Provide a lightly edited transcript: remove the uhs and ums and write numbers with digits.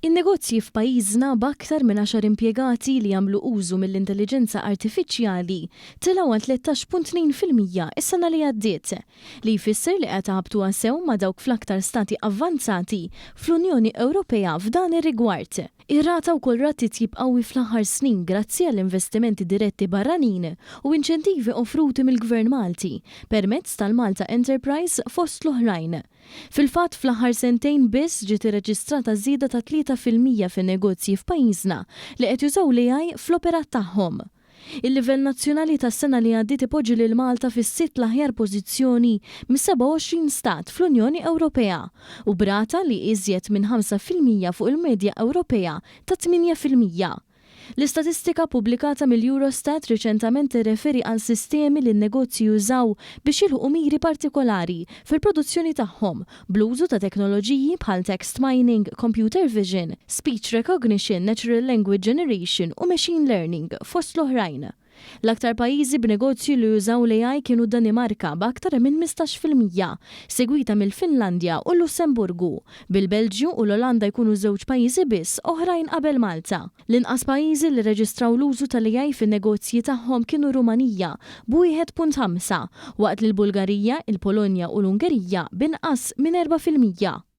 In-negozji f'pajjiżna b'aktar minn għaxar impjegati li jagħmlu użu mill-intelliġenza artifiċjali tilgħu għal 13.2% is-sena li għaddiet, li jfisser li qed iħabbtuha sew ma' dawk fl-aktar stati avvanzati fl-Unjoni Ewropea f'dan ir-rigward. Ir-rata wkoll rat titjib qawwi fl-aħħar snin grazzi għall-investimenti diretti barranin u inċentivi offruti mill-Gvern Malti permezz tal-Malta Enterprise fost l-oħrajn. Fil-fatt, fl-aħħar sentejn biss ġiet irreġistrata żieda ta' 3% fin-negozji f'pajjiżna li qed jużaw l-AI fl-operat tagħhom. Il-livell nazzjonali tas-sena li għaddiet ipoġġi lil Malta fis-sitt l-aħjar pożizzjoni mis-27 stat fl-Unjoni Ewropea u b'rata li iżjed minn 5% fuq il-medja Ewropea ta' 8%. L-istatistika ppubblikata mill-Eurostat riċentament tirreferi għal sistemi li n-negozji jużaw biex jilħqu miri partikolari fil-produzzjoni tagħhom bl-użu ta' teknoloġiji bħal text mining, computer vision, speech recognition, natural language generation u machine learning, fost l-oħrajn. L-aktar pajjiżi b'negozji li jużaw l-AI kienu d-Danimarka b'aktar minn 15%, segwita mill-Finlandja u l-Lussemburgu, bil-Belġju u l-Olanda jkunu żewġ pajjiżi biss oħrajn qabel Malta. L-inqas pajjiżi li rreġistraw l-użu tal-AI fin-negozji tagħhom kienu Rumanija b'1.5, waqt li l-Bulgarija, il-Polonja u l-Ungerija b'inqas minn 4%.